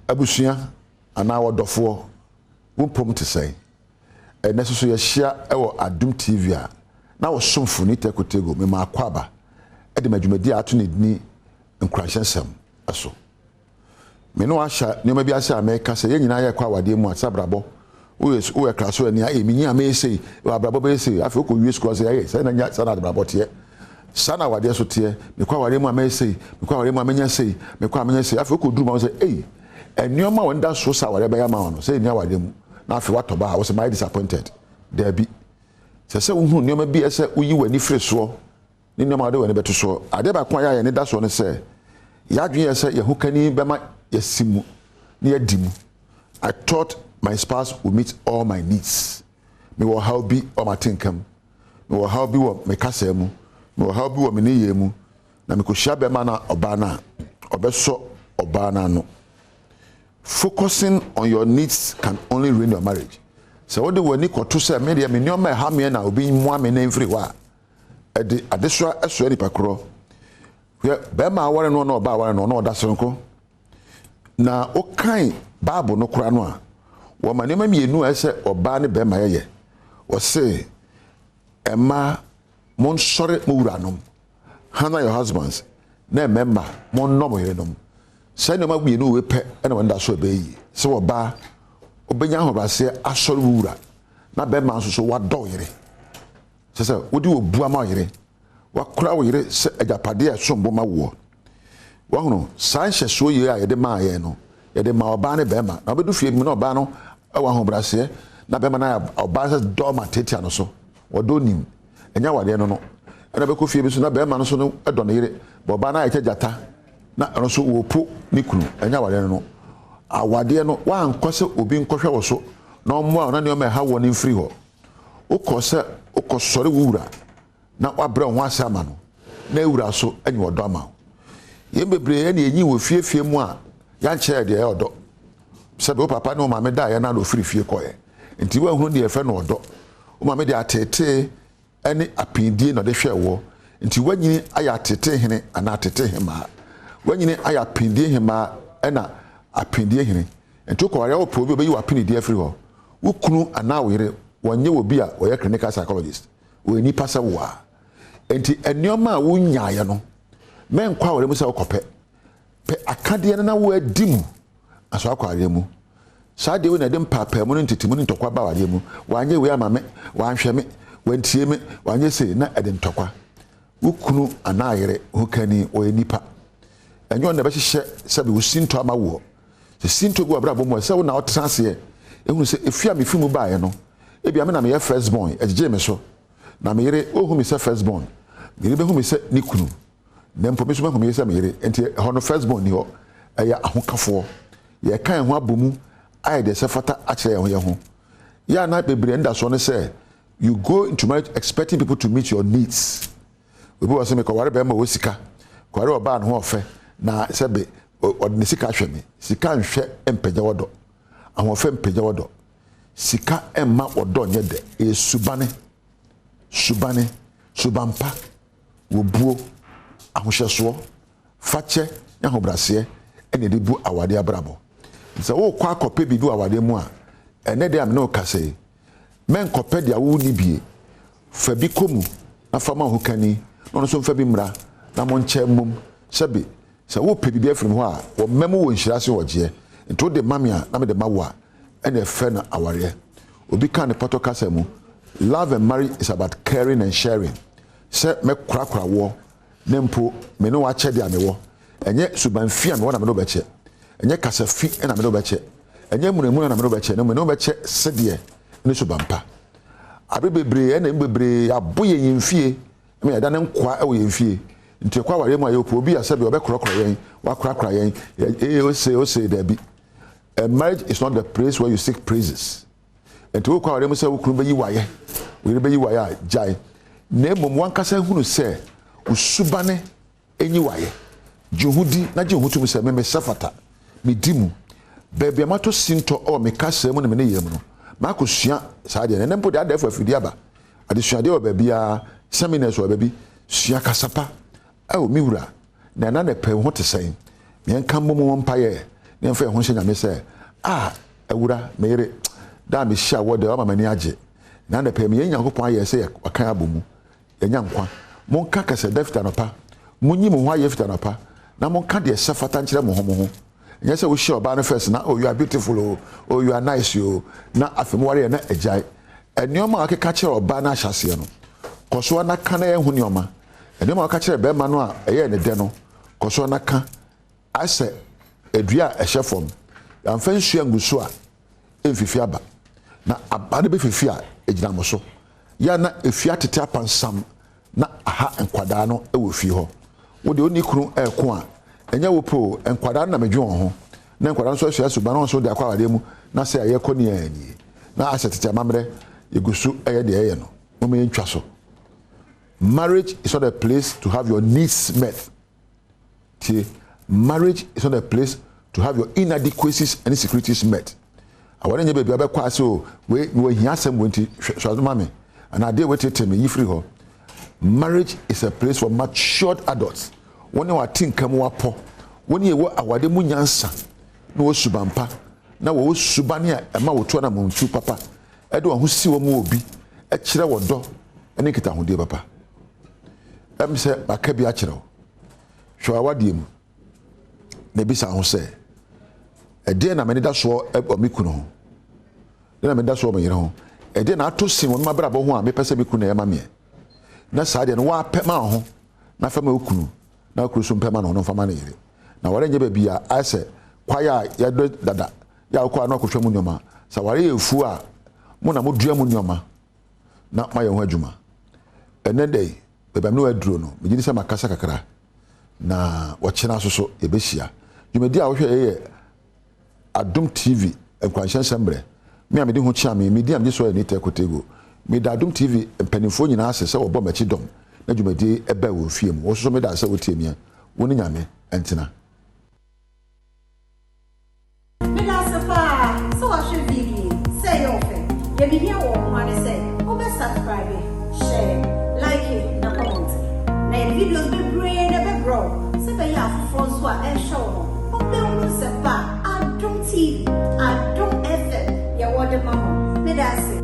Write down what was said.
Abusua anaa ɔdɔfoɔ, wo mpom te sɛn? Ɛnnɛ nso so yɛahyia wɔ Adom TV a na wo somfo Nita Kotego mema akwaaba de ma dwumadi a ato ne dini Nkuranhyɛ Nsɛm so. Me ne wo ahyɛ nneɛma bi ase a meka sɛ yɛn nyinaa yɛkɔ awadeɛ mu a te sɛ abrabɔ. Woyɛ woyɛ kraso ani a, ee menyin a mɛyɛ sei, abrabɔ bɛyɛ sei. Afei wokɔ wie sukuu a sɛ ɛyɛ sɛ na nya saa na abrabɔ teɛ. Saa na awadeɛ so teɛ. Mekɔ awadeɛ mu a mɛyɛ sei, mekɔ awadeɛ mu a mɛnya sei, mekɔ a mɛnya sei. Afei wokɔduru mu a wo sɛ ei, nneɛma a wɔn da so sɛ awadeɛ bɛyɛ ama wo no, sɛ ɛnni awadeɛ mu. Na afei woatɔ ba a, wo sɛ mayɛ disappointed. Daabi. Sɛ sɛ wohunu nneɛma bi a ɛsɛ woyi w'ani firi soɔ ne nneɛma a wode w'ani bɛto soɔ. Adeɛ baako a yɛ a yɛn ani da soɔ ne sɛ, yɛn adwene yɛ sɛ yɛn hokani bɛma yɛasi mu na yɛadi mu. I thought my spouse would meet all my needs. Mewɔ ɔhaw bi wɔ m'atenka mu. Mewɔ ɔhaw bi wɔ me kasa mu. Mewɔ ɔhaw bi wɔ me nneyɛɛ mu. Na mekɔhyia bɛrima no a ɔbaa no a, ɔbɛsɔ ɔbaa no ano. Focusing on your needs can only ruin your marriage. Sɛ wode w'ani kɔto sɛ me deɛ me nneɛma ɛha meɛ na obi mmoa me na mfiri hɔ a, ɛde adesoa soa nipa korɔ. Hwɛ, bɛrima aware no na ɔbaa aware no na ɔda soronko. Na wokan Bible no koraa no a, wɔma nneɛma mmienu a ɛsɛ ɔbaa ne bɛrima yɛyɛ. Wɔse, mmaa, monsɔre mo wuranom, honour your husbands, na mmarima, monnɔ mo yerenom. Saa nneɛma mmienu wei pɛ na wɔn da so ɛbɛyɛ yie. Sɛ ɔbaa, wobɛnya ahobrɛaseɛ asɔre wo wura, na bɛrima nso so wadɔ wo yere. Kyerɛ sɛ wode obu ama wo yere, wakora wo yere sɛ agyapadeɛ a ɛsom bo ma woɔ. Wahunu, saa nhyɛsoɔ yei a yɛde maa yɛn no, yɛde maa ɔbaa ne bɛrima. Na wobɛdu fie bi mu na ɔbaa no wɔ ahobrɛaseɛ, na bɛrima no ayɛ ɔbaa sɛ dɔɔma tiatia no so. Ɔdɔ nim, ɛnyɛ awadeɛ no no. Ɛna bɛkɔ fie bi so na bɛrima no so no dɔ ne yere, bɛ ɔbaa no ayɛ kyɛ gyata, na ɛno nso wɔpo ne kunu, ɛnyɛ awadeɛ no no. Awadeɛ no, woankɔ sɛ obi nkɔhwɛ wo so na ɔmmoa wo na nneɛma ɛha woɔ no mfiri hɔ. Wokɔ sɛ wokɔsɔre wo wura na woabrɛ wo ho ase ama no, na awura so anya ɔdɔ ama wo. Yɛn bebree ɛna yɛnyin wɔ fie fie mu a yɛankyerɛ deɛ ɛyɛ ɔdɔ. Sɛbe wo papa ne wo maame daeɛ na na ofiri fie kɔeɛ. Nti woanhunu deɛ yɛfrɛ no ɔdɔ. Wo maame de ateetee ne apinidie na ɔde hwɛɛ woɔ. Nti woanyini ayɛ ateetee hene anaa ateetee hemmaa. Woanyini ayɛ apinidie hemmaa ɛna apinidie hene. Nti wokɔware a wopɛ obi a ɔbɛyi w'apinidie afiri hɔ. Wo kunu anaa wo yere, wɔnyɛ obi a ɔyɛ clinical psychologist. Ɔyɛ nipa sɛ wo ara. Enti nneɛma a wonyaeɛ no, mɛnkɔ awareɛ mu sɛ wokɔpɛ. Pɛ akadeɛ no na woadi mu asɔ akɔ awareɛ mu. Saa adeɛ wei na ɛde mpaapaamu ne ntetemu ne ntɔkwa ba awareɛ mu. Wanyɛ wei ama me, wanhwɛ me, wantie me, wanyɛ sei, na ɛde ntɔkwa. Wo kunu anaa yere hokani, ɔyɛ nipa. Ɛnyɛ ɔno na ɛbɛhyehyɛ sɛbe wo sintɔ ama woɔ. Sɛ sintɔ gu w'abrabɔ mu a, ɛsɛ sɛ wo na wotena aseɛ hunu sɛ efie a mefi mu baeɛ no, ebia me na meyɛ first born, ɛgyegyee me so. Na me yere, ɔnhu me sɛ first born. Me yere bɛhu me sɛ ne kunu. Na mpo me nso mahu me yere sɛ me yere. Enti ɛhɔ no first born nni hɔ. Ɛyɛ ahokafoɔ. Yɛreka yɛn ho abɔ mu ayɛ deɛ ɛsɛ fata akyerɛ yɛn ho yɛn ho. Yɛ a na bebree anidasoɔ ne sɛ you go into marriage expecting people to meet your needs. Obi wɔ sɛ mekɔware bɛrima ɔwɔ sika, kɔware ɔbaa ne ho ɔfɛ na sɛbe ɔde ne sika ahwɛ me. Sika nhwɛ mpagya ɔdɔ. Ahoɔfɛ mpagya ɔdɔ. Sika mma ɔdɔ nyɛ dɛ. Ɛyɛ subane, subane, suban pa, wɔbuo, ahohyɛsoɔ, fakyɛ ne ahobrɛaseɛ na ɛde bu awadeɛ abrabɔ. Nti sɛ worekɔ akɔpɛ biribi wɔ awadeɛ mu a, ɛnnɛ deɛ a me ne wo kasa yi, mɛnkɔpɛ deɛ wonni bie. Fa bi kɔ mu na fa ma wo hokani na ɔno nso mfa bi mmra na monkyɛ mmom. Sɛbe, sɛ worepɛ biribi afiri me hɔ a, wɔmma mu wɔ nhyira sen ɔgyeɛ. Nti wode ma me a na mede ma wo a, ɛna ɛfrɛ no awareɛ. Obi kaa no pɔtɔ kasa mu, Love and marriage is about caring and sharing. Sɛ mɛkorakora woɔ na mpo me ne wo akyɛ deɛ a mewɔ. Ɛnyɛ suban fi a mewɔ na me ne wo bɛkyɛ. Ɛnyɛ kasa fi na me ne wo bɛkyɛ. Ɛnyɛ munamuna na me ne wo bɛkyɛ, na mmom me ne wo bɛkyɛ sedeɛ ne suban pa. Aberɛ bebree ɛna emu bebree yɛabo yɛn yɛn fie ma yɛadane nkoa wɔ yɛn fie. Nti yɛkɔ awareɛ mu a yɛpɛ obi a sɛdeɛ ɔbɛkorɔkorɔ yɛn, wakorakora yɛn, ee ose ose daabi. A marriage is not the place where you seek praises. Nti wokɔ awareɛ mu sɛ wo kunu bɛyi wayɛ, wo yere bɛyi wayɛ a, gyae. Na mmom wankasa hunu sɛ wo subane Enyi w'ayɛ. Gye wo ho di na gye wo ho tom sɛ me mesɛ fata. Medi mu. Baabi a matɔ sintɔ wɔ me kasa mu ne me nneyɛe mu no, makosua saa adeɛ no. Ɛnnɛ mpo deɛ adɛɛfo afidie aba. Adesuadeɛ wɔ baabiara, seminars wɔ baabi. Sua kasa pa. Ao, me wura, na ɛna anɔpa yi wo ho te sɛn? Yɛnka mmom mmɔ mpaeɛ. Na yɛmfa yɛn ho nhyɛ Nyame sɛ, Ah, Awura, me yere, da a mehyia woɔ deɛ woama m'ani agye. Na anɔpa yi meyɛ Nyankopɔn ayɛ sɛ yɛakan abɔ mu, yɛanya nkwa. Monka kɛsɛ fiti anɔpa, monyi mo ho ayɛ fiti anɔpa, na monka deɛ ɛsɛ fata nkyerɛ mo ho mo ho. Ɛnyɛ sɛ wohyia ɔbaa no first na, oh you are beautiful o, oh you are nice o, na afei moware yɛ na agyae. Nneɛma a wakeka kyerɛ ɔbaa no ahyɛaseɛ no, kɔ so ara na ka na yɛ ho nneɛma. Nneɛma a waka kyerɛ bɛrima no a ɛyɛɛ ne dɛ no, kɔ so ara na ka. Ayɛ sɛ dua a ɛhyɛ fam, yɛamfa nsu angu so a, ɛmfifi aba. Na aba no bɛfifi a, ɛgyina mo so. Yɛ a na efie atete apansam na aha nkwadaa no wɔ fie hɔ. Wo deɛ wonni kunu reko a, ɛnyɛ wo pɛ o, nkwadaa no na medwen wɔn ho. Na nkwadaa no nso asua suban na wɔn nso de akɔ awareɛ mu na sɛ yɛkɔ ni a nie. Na asɛ tete amammerɛ, yɛgu so yɛ deɛ yɛyɛ no. Momma yɛntwa so. Marriage is not a place to have your needs met. Tie, marriage is not a place to have your inadequacies and insecurities met. Aware nyɛ baabi a wobɛkɔ ase o, wei mewɔ hia asɛm wei nti hwɛ so ma me, anaa adeɛ wei tete me yi firi hɔ. Marriage is a place for matured adults. Wɔn a wɔate nka mu apɔ, wɔn a ɛwɔ aware mu nyansa na wɔwɔ suban pa, na wɔwɔ suban a ɛma wɔtu anammɔntu papa, ɛde wɔn ho si wɔn mu obi, ɛkyerɛ wɔ dɔ ne nkitahodie papa. Ɛm sɛ maka bi akyerɛ wo. Hwɛ w'awadeɛ mu na bisa ho sɛ, ɛdeɛn na m'ani da soɔ wɔ me kunu ho? Ɛdeɛn na m'ani da soɔ wɔ me yere ho? Ɛdeɛn na ato sin wɔ m'abrabɔ ho a mepɛ sɛ me kunu na ɛyɛ ma meɛ? Na saa deɛ no woapɛ ma wo ho na fa ma wo kunu na wo kunu nso mpɛ ma ne ho na ɔmfa ma ne yere. Na aware nyɛ baabi a ayɛ sɛ kwaeɛ a yɛdɔ dada yɛ a wokɔ a na wakɔtwa mu nneɛma. Sɛ aware yɛ afuo a, mo na modua mu nneɛma na moayɛ ho adwuma. Ɛnnɛ da yi, baabi a me ne wo aduro no, megye di sɛ makasa kakra, na ɔkyena nso so yɛbɛhyia. Dwumadi a wohwɛ yɛ yɛ Adom TV nkuranhyɛ nsɛm berɛ. Me a medi ho kyea me, me din a megye soɔ yɛ Nita Kotego. Meda Adom TV mpanimfoɔ nyinaa ase sɛ wɔbɔ m'akyi dɔm na dwumadie yi ɛbaa wɔn fie mu. Wo nso so meda ase sɛ wotie meɛ. Wo ne Nyame ntena. Meda ase paa sɛ wahwɛ video yi, sɛ ɛyɛ wo fɛ. Deɛ mehia wɔ wo ho ara ne sɛ wobɛ subscribe, share, like na comment. Na yɛde videos bebree na ɛbɛbrɛ wo sɛ ɛbɛyɛ a afoforɔ nso a ɛrehwɛ wo no wɔbɛhunu nsɛmpa a Adom TV, Adom FM yɛwɔ de ma mo. Meda ase.